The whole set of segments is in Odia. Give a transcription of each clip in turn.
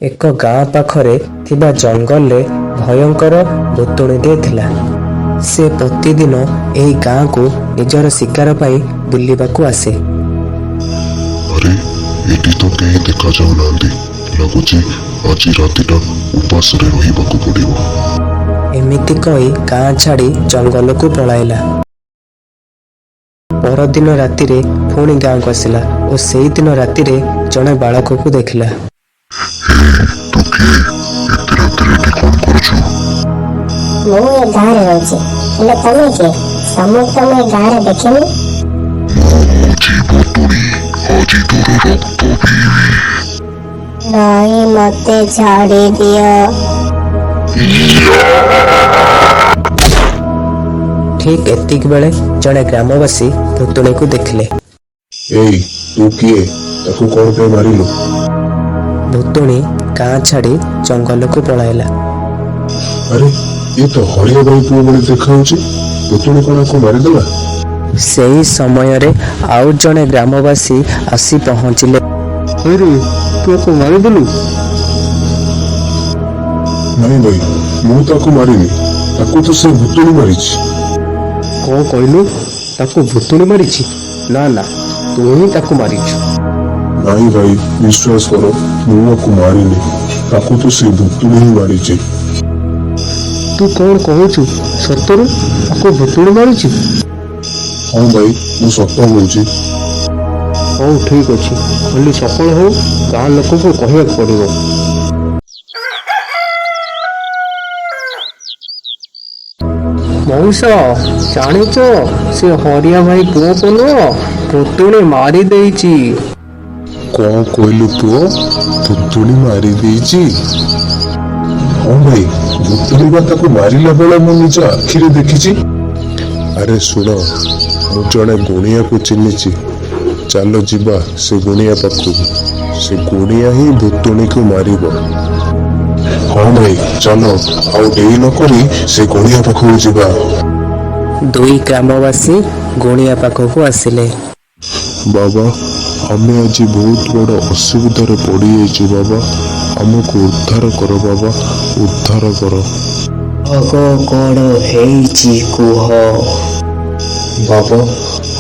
ଏକ ଗାଁ ପାଖରେ ଥିବା ଜଙ୍ଗଲରେ ଭୟଙ୍କର ଭୂତୁଣୀଟିଏ ଥିଲା। ସେ ପ୍ରତିଦିନ ଏହି ଗାଁକୁ ନିଜର ଶିକାର ପାଇଁ ବୁଲିବାକୁ ଆସେ। ଆରେ, ଏଠି ତ କେହି ଦେଖାଯାଉନାହାନ୍ତି। ଲାଗୁଛି ଆଜି ରାତିଟା ଉପାସରେ ରହିବାକୁ ପଡ଼ିବ। ଏମିତି କହି ଗାଁ ଛାଡ଼ି ଜଙ୍ଗଲକୁ ପଳାଇଲା। ପରଦିନ ରାତିରେ ପୁଣି ଗାଁକୁ ଆସିଲା ଓ ସେଇଦିନ ରାତିରେ ଜଣେ ବାଳକକୁ ଦେଖିଲା। ତୁ କିଏ? ଏତେ ରାତିରେ ଏଠି କଣ କରୁଛୁ? ମୁଁ ଏ ଗାଁରେ ରହୁଛି, ହେଲେ ତମେ କିଏ? ତମକୁ ତ ମୁଁ ଏ ଗାଁରେ ଦେଖିନି। ମୁଁ ହଉଛି ଭୂତୁଣୀ। ଆଜି ତୋର ରକ୍ତ ପିଇବି। ନାଇଁ, ମତେ ଛାଡ଼ି ଦିଅ। ଠିକ୍ ଏତିକି ବେଳେ ଜଣେ ଗ୍ରାମବାସୀ ଭୂତୁଣୀକୁ ଦେଖିଲେ। ଏଇ, ତୁ କିଏ? ତାକୁ କଣ ପାଇଁ ମାରିଲୁ? ଭୂତୁଣୀ ଗାଁ ଛାଡ଼ି ଜଙ୍ଗଲକୁ ପଳାଇଲା। ଆରେ, ଇଏ ତ ହରିଆ ଭାଇ ପୁଅ ଭଳି ଦେଖାଯାଉଛି। ଭୂତୁଣୀ କଣ ଆକୁ ମାରିଦେଲା? ସେହି ସମୟରେ ଆଉ ଜଣେ ଗ୍ରାମବାସୀ ଆସି ପହଞ୍ଚିଲେ। ଆରେ, ତୁ ଆକୁ ମାରିଦେଲୁ? ନାଇଁ ଭାଇ, ମୁଁ ତାକୁ ମାରିନି। ତାକୁ ତ ସେ ଭୂତୁଣୀ ମାରିଛି। କଣ କହିଲୁ? ତାକୁ ଭୂତୁଣୀ ମାରିଛି? ନା ନା, ତୁ ହିଁ ତାକୁ ମାରିଛୁ। ନାଇଁ ଭାଇ, ବିଶ୍ୱାସ କର, ମୁଁ ଆକୁ ମାରିନି। ତାକୁ ତ ସେ ଭୂତୁଣୀ ହିଁ ମାରିଛି। ତୁ କଣ କହୁଛୁ? ସତରେ ତାକୁ ଭୂତୁଣୀ ମାରିଛି? ହଁ ଭାଇ, ମୁଁ ସତ କହୁଛି। ହଉ, ଠିକ ଅଛି। କାଲି ସକାଳ ହଉ, ଗାଁ ଲୋକଙ୍କୁ କହିବାକୁ ପଡିବ। ମଉସା, ଜାଣିଛ, ସେ ହରିଆ ଭାଇ ପୁଅକୁ ନୁହଁ, ଭୂତୁଣୀ ମାରି ଦେଇଛି। କଣ କହିଲୁ ପୁଅ? ଭୂତୁଣୀ ମାରି ଦେଇଛି? ହଁ ଭାଇ, ଭୂତୁଣୀ ବା ତାକୁ ମାରିଲା ବେଳେ ମୁଁ ନିଜ ଆଖିରେ ଦେଖିଛି। ଆରେ ଶୁଣ, ମୁଁ ଜଣେ ଗୁଣିଆକୁ ଚିହ୍ନିଛି। ଚାଲ ଯିବା ସେ ଗୁଣିଆ ପାଖକୁ। ସେ ଗୁଣିଆ ହିଁ ଭୂତୁଣୀକୁ ମାରିବ। ହଁ ଭାଇ, ଚାଲ, ଆଉ ଡେରି ନ କରି ସେ ଗୁଣିଆ ପାଖକୁ ଯିବା। ଦୁଇ ଗ୍ରାମବାସୀ ଗୁଣିଆ ପାଖକୁ ଆସିଲେ। ବାବା, ଆମେ ଆଜି ବହୁତ ବଡ଼ ଅସୁବିଧାରେ ପଡ଼ିଯାଇଛୁ। ବାବା, ଆମକୁ ଉଦ୍ଧାର କର। ବାବା, ଉଦ୍ଧାର କର। ଆଗ କଣ ହେଇଛି କୁହ। ବାବା,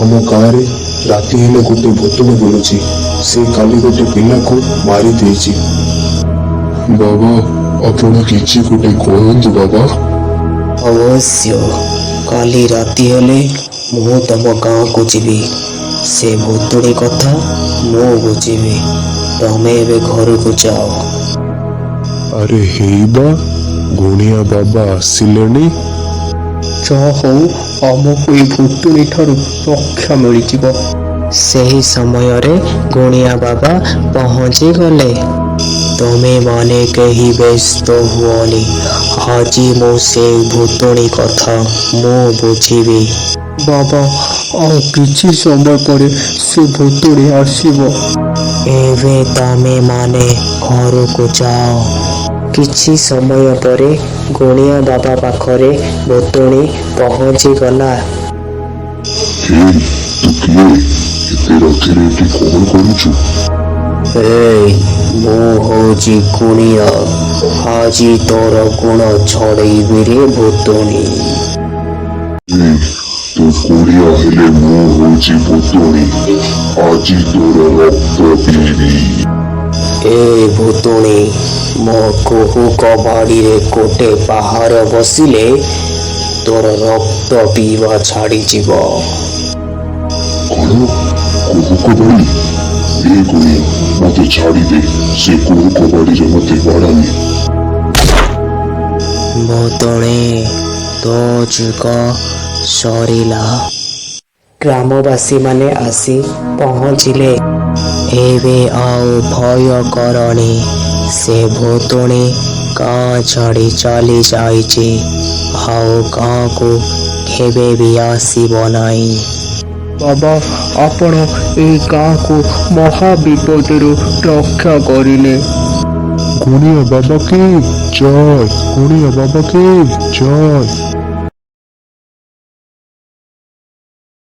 ଆମ ଗାଁରେ ରାତି ହେଲେ ଗୋଟେ ଭୂତୁଣୀ ବୁଲୁଛି। ସେ କାଲି ଗୋଟେ ପିଲାକୁ ମାରି ଦେଇଛି। ବାବା, ଆପଣ କିଛି ଗୋଟେ କରନ୍ତୁ ବାବା। ଅବଶ୍ୟ, କାଲି ରାତି ହେଲେ ମୁଁ ତମ ଗାଁକୁ ଯିବି। ସେ ଭୂତୁଣୀ କଥା ମୁଁ ବୁଝିବି। ତମେ ଏବେ ଘରକୁ ଯାଅ। ଆରେ ହେଇବା, ଗୁଣିଆ ବାବା ଆସିଲେଣି। ଯାହା ହଉ, ଆମକୁ ଏଇ ଭୂତୁଣୀ ଠାରୁ ରକ୍ଷା ମିଳିଯିବ। ସେହି ସମୟରେ ଗୁଣିଆ ବାବା ପହଞ୍ଚିଗଲେ। ତୁମେ ମାନେ କେହି ବ୍ୟସ୍ତ ହୁଅନି। ଆଜି ମୁଁ ସେ ଭୂତୁଣୀ କଥା ମୁଁ ବୁଝିବି। ବାବା, ଆଉ କିଛି ସମୟ ପରେ ସେ ଭୂତୁଣୀ ଆସିବ। ଏବେ ତମେ ମାନେ ଘରକୁ ଯାଅ। କିଛି ସମୟ ପରେ ଗୁଣିଆ ବାବା ପାଖରେ ଭୂତୁଣୀ ପହଞ୍ଚିଗଲା। ହେଇ, ତୁ କିଏ? ଏତେ ରାତିରେ ଏଠି କଣ କରୁଛୁ? ଏଇ, ମୁଁ ହଉଛି ଗୁଣିଆ। ଆଜି ତୋର ଗୁଣ ଛଡେଇବି ରେ ଭୂତୁଣୀ। ଏଇ, ତୁ ଗୁଣିଆ ହେଲେ ମୁଁ ହଉଛି ଭୂତୁଣୀ। ଆଜି ତୋର ରକ୍ତ ପିଇବି। ଏ ଭୂତୁଣୀ, ମୋ କୁହୁକ ବାଡ଼ିରେ ଗୋଟେ ପାହାର ବସିଲେ ତୋର ରକ୍ତ ପିଇବା ଛାଡ଼ିଯିବ। କଣ? କୁହୁକ ବାଡ଼ି? ଏ ଗୁଣିଆ, ମତେ ଛାଡ଼ିଦେ। ସେ କୁହୁକ ବାଡ଼ିରେ ମତେ ବାଡ଼ାନି। ଭୂତୁଣୀ, ତୋ ଯୁଗ ସରିଲା। ଗ୍ରାମବାସୀମାନେ ଆସି ପହଞ୍ଚିଲେ। ଏବେ ଆଉ ଭୟ କରନି। ସେ ଭୂତୁଣୀ ଗାଁ ଛାଡ଼ି ଚାଲି ଯାଇଛି। ଆଉ ଗାଁକୁ କେବେ ବି ଆସିବ ନାହିଁ। ବାବା, ଆପଣ ଏଇ ଗାଁକୁ ମହା ବିପଦରୁ ରକ୍ଷା କରିଲେ। ଗୁଣିଆ ବାବା କି ଜୟ! ଗୁଣିଆ ବାବା କି ଜୟ!